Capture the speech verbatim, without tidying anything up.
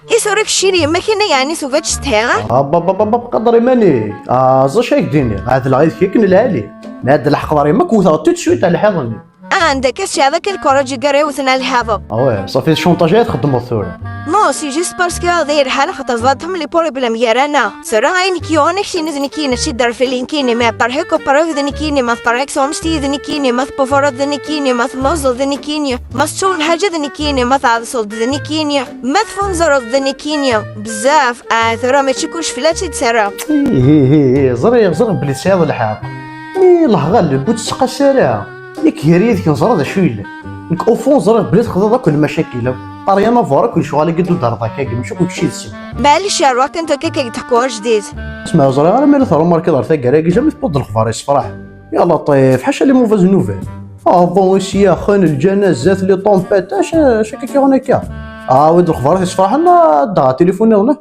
Isura keččini, ma kina yeɛni tuba tcethiɣ? Abababab, qader iman-ik. Ah, ẓac ak-d-iniɣ, ɛedleɣ yid-k akken lɛali. Ma ɛedleɣ ḥeqḍer iman-ik, wteɣ tout de suite ar lḥiḍ-nni. Anda akka tesɛiḍ akka lkuraǧ gar iwten ar lḥiḍ? Ah ouais, ṣafi d chantage ay txeddmeḍ tura. Non, c'est juste parce que d lḥal xaṭer ẓadtem les problèmes gar-aneɣ. Tura ayen k-yuɣen ak-tini d nekkini, mačči d rfil nekkini, ma iqerḥ-ik uqerrib d nekkini, ma tqerḥ-ik tɣemst-iyi d nekkini, ma tpufreḍ d nekkini, ma telluẓeḍ d nekkini, ma tettuḍ lḥaǧa d nekkini, ma tɛeḍseḍ d nekkini, ma tfunzreḍ d nekkini. Bezzaf. Ah, tura mačči kullec fell-as i d-terra. Ihihihi, ẓriɣ, ẓriɣ belli tesɛiḍ lḥeqq. Mi lehɣal bu tseqqas ara. Nekk gar yid-k neẓra d acu yellan. Nekk au fond ẓriɣ belli texḍiḍ akk lmacakil akk. Ṭaryan avuṛ akk lecɣal-agi d-uderḍ akka, mačči akk kečč yid-sen. Maɛlic, ar wakken tura akka k-d-ḥkuɣ ajdid. Asma ur ẓriɣ ara ma la tṛumarkiḍ ɣer taggara-agi, jamais tewwiḍ-d lexbar yessefraḥen. Ya laṭif, ḥaca les mauvaises nouvelles. Ah bon, ici, axxan, lǧana, zdat, les tempêtes, acu, acu akka k-yuɣen akka? Ah, wid lexbarat yessefraḥen, ah, dɣa tilifun niḍen.